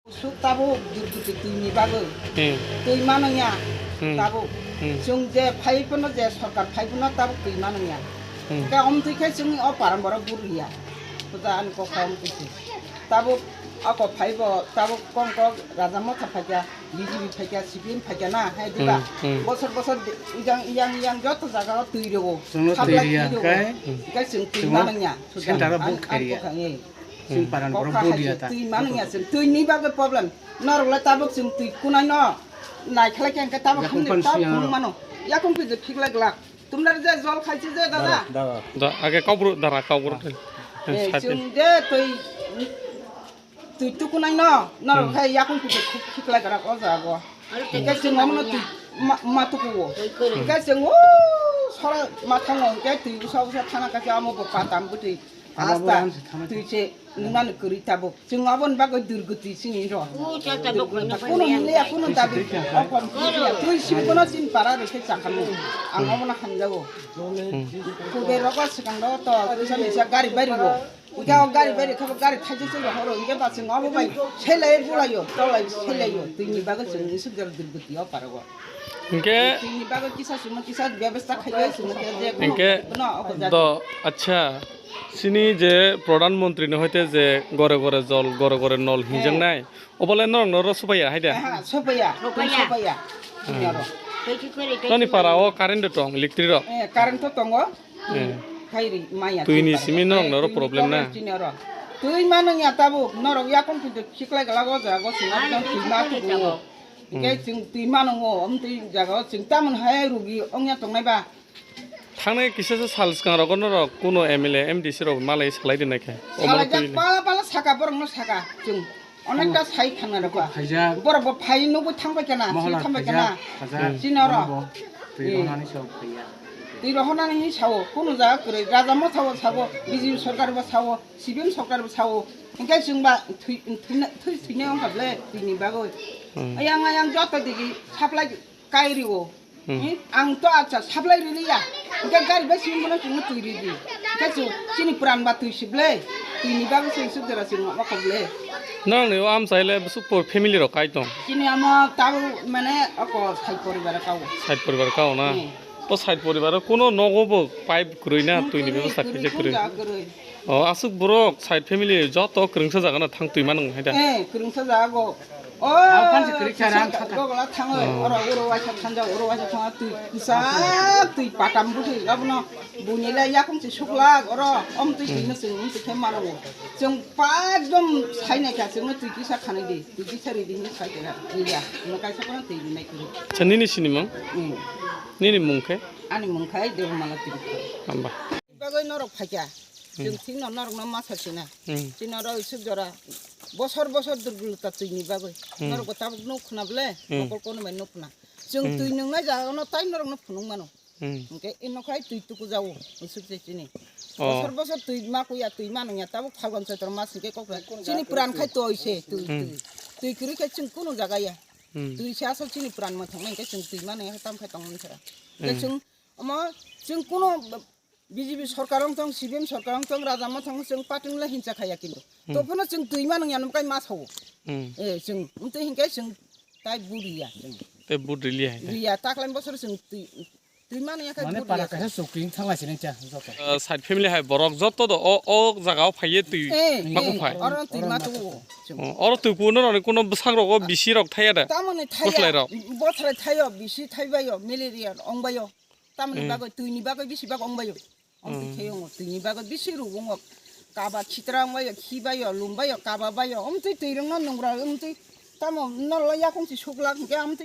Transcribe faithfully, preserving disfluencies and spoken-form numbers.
Suk tabuk durguti twi ni bagwi. Hmm. Twi mano ya. Hmm. Tabuk. Hmm. Chwng je phai phano je sarkar phai phano tabuk twi mano ya. Hmm. Hwnkhe omtwi khe chwngni o param borok buru ya. Puja ani kok kha omtwi se. Tabuk ako phai bo tabuk kong kok Raja Motha phaikha, B J P phaikha, C P M phaikha na, hai diba? Hmm, hmm. Bosor bosor de-, ijang, iyang, iyang joto jaga o twi rwo. Chwngno twi riya, twi rwo. Hwnkhe? Hmm. Hwnkhe chwng twi mano ya. Center o vote khairiya. Chini paran borok vote ya ta. Twi mano ya chwng. Twi ni bagwi problem. Norok le tabuk chwng twi kunai no. Nai khlai khe hwnkhe tabuk yakung hwnwi pan tabuk siya phung ro. Mano. Yakung phi de thik lai glak. Tumlar je jol khai chi je dada. Da, age kaubru dara kaubru. Eh, chwng je twi, twi tukunai no. Norok khai yakung phi de thik, thik lai glak o jaga o. Hwnkhe chwng omono twi ma, ma tukuo. Hwnkhe chwng o sora ma thango hwnkhe twi usa usa thana kha se amo bo patam bwtwi. Asta twi se nungnani kwrwi tabuk. Chwng aboni bagwi durguti chini ro. Kuno hwnliya, kuno dabi. Twi simi kono chini para rwkhe chakharnai. Ang omono hamjago. Kubui rogo swkang rogo to kisa misa gari bari ro. Hwnkhe o gari bari khe bo gari thaisa se rohoro. Hwnkhe ba chwng obo bai selai bulaio, tolai selaio. Twi ni bagwi chwng isuk jora durguti o para go. Hwnkhe twi ni bagwi kisa simo kisa bebostha khaibai simo khe je hwnkhe bono o jaga. Do, acha. Chini je Pradhan Mantri ni hoite je gore gore jol, gore gore nol hinjaknai, obole norok noro supaiya hai da? Aha, supaiya, twi supaiya. Twi aro. Noni para o current tong, electric rok? Eh, current to tongo. Eh. Khairi maya. Twi ni simi norok noro problem na? Twi ni problem chini aro. Twi mano ya tabuk, norok yakung pinto khiklai gala go jaga go sima twi ma tugo. Hwnkhe chwng twi mano ngo, om twi jaga o chwng tamoni hai rugi ongya tongnai ba. Thangnai kisa se sal swkang rogo norok kuno M L A, M D C rok malai salai rinai khe. Omo salai jak twi pala pala saka borok no saka chwng. Onekta sai thangna rok ba. Khaijak. Borok bo phai nugwi thang pai kana, sini thang pai kana. Chini oro. Twi rohonani sao phaiya. Twi rohonani sao, kuno jaga kwrwi. Raja Motha o sao, B J P sorkar bo sao, C P M sorkar bo sao. Hwnkhe chwng ba thwi, thwi, thwi, thwinai wngkha ble, twi ni bagwi. Ayang, ayang joto digi supply kai rio. Hmm. Ang to acha supply riliya. Hwnkhe gari bai simi bono chwngno twi ridi. Hwnkhe chwng chini pran ba twi sible. Twi ni bagwi chwng suk jora chwng ma kok le. Nang ni o amchai le bwswk por family rok kai tong? Chini amo tabo mane oko sai poribar kao. Sai poribar kao na? Hmm. O sai poribar o kuno nogo bo pipe kwrwi na twi ni bebostha khaijak kwrwi? O aswk borok side family joto kwrwngsa jaga no thang twi mano hai da. Eh, kwrwngsa jaga go. O, gogla thango, oro, oro waisa thanja, oro waisa thanga twi kisa twi patam bwtwi abono buini le yakung se suklak oro om twi twi no chwng twi khe mano. Chwng pa ekdom sai nai kha chwngno twi kisa khanai di, twi kisa ridi hinwi sai kha. Iya, no kaisa kono twi rinai kwrwi. Cha nini sinimung? Hmm. Nini mung khe? Ani mung khai Debamala Tripura. Hamba. Bagwi norok phaikha. Hmm. Chwng thikno norokno ma sasina. Hmm. Chini oro isuk jora bosor bosor durgulota twini bagwi. Hmm. Norokbo tabuk nuk khna ble, hmm, mokol kono bai nuk khna. Chwng, hmm, twi nungnai jagano tai norokno phunuk mano. Hmm. Hwnkhe ino khai twi tuku jago, isuk se chini. Oh. Bosor bosor twi ma kuya, twi ma nungya, tabuk Phalgon Chaitro mas hwnkhe kokra. Chini pran khai toi se, twi, hmm, twi. Twi kwrwi khe chwng kunu jaga ya. Hmm. Twi se asal chini pran mwthang nai hwnkhe chwng twi ma nungya khe tam khai tong mani sara. Hwnkhe, hmm, chwng omo chwng kunu B J P sorkar wng tong, C P M sorkar wng tong, Raja Motha wng tong, chwng party le hinsa khaya kintu. Hmm. Tophano chwng twi ma nung ya nung kai ma sao. Hmm. Eh, chwng, wng twi hinkhe chwng tai vote riya chwng. Tei vote rili hai. Riya, taklai bosor chwng twi, twi ma nung ya khai vote riya. Mane para kaisa chwng. Chukring thanglai sini cha joto. Eh, side family hai borok joto do o, o jaga o phaiye twi. Eh, ma, eh, kuphai. Oro twi ma tu. Oh, oro twi kuno roni kuno bwsang rogo bisi rok thaya da. Tamoni thaya. Bwslai rok. Bothrai thayo, bisi thaibayo, malaria ongbayo. Tamoni, hmm, bagwi, twini bagwi bisi bagwi wngbaio. Omtwi, hmm, khe wngo, twini bagwi bisi rwgo wngo. Kaba khitra wngbaio, khibaio, lumbaio, kababaio. Omtwi twirwngno nungra, omtwi tamo norlo yakung si suklak hwnkhe omtwi.